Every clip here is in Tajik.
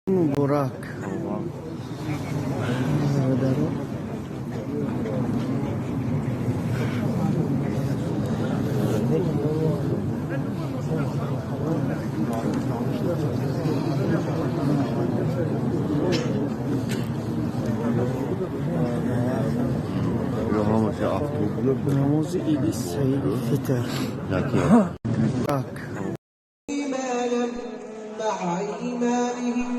Муборак, бародаро. Намози иди саиди фитр. Так. مع إيمانهم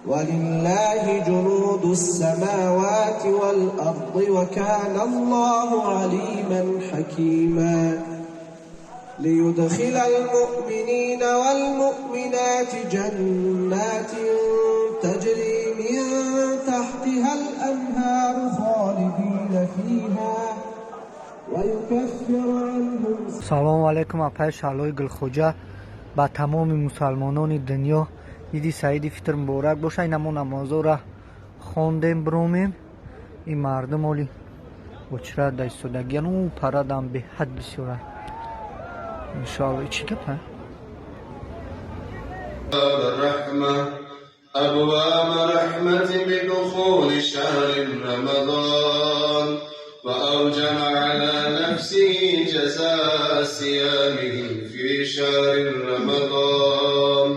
ولله جنود السماوات والأرض وكان الله عليما حكيما. ليدخل المؤمنين والمؤمنات جنات تجري من تحتها الأنهار خالدين فيها ويكفر عنهم. Салому алайкум, апаи Шаҳлои Гулхоҷа. Ба тамоми мусалмонони дунё иди саиди фитр муборак боша. Ина мо намозора хондем, биромем. Ин мардум оли очрат да истодагиян. У парадам беҳад бисёра, иншоалло. Чӣ гапа? الرحمة أبواب رحمة بدخول شهر رمضان، وأوجب على نفسه جزاء صيامه في شهر رمضان،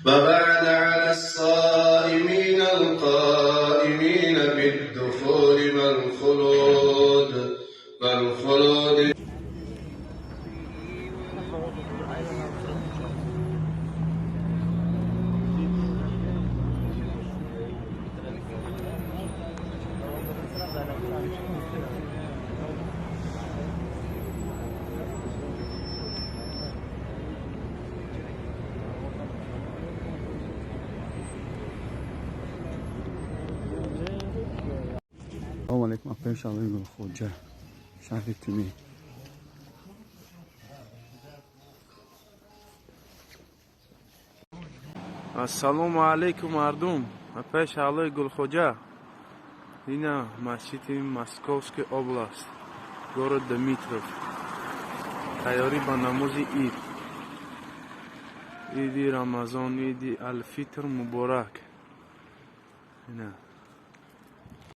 وبعد على الصائمين القائمين بالدخول والخلود. Салому алейкум, апаи Шаҳлои Гулхоҷа, шаҳри Тюмень. Ассалому алайкум, мардум, апаи Шаҳлои Гулхоҷа. Ина масҷиди Московский область, город Дмитров, тайёрӣ ба намози ид. Иди Рамазон, иди Алфитр муборак. Ина.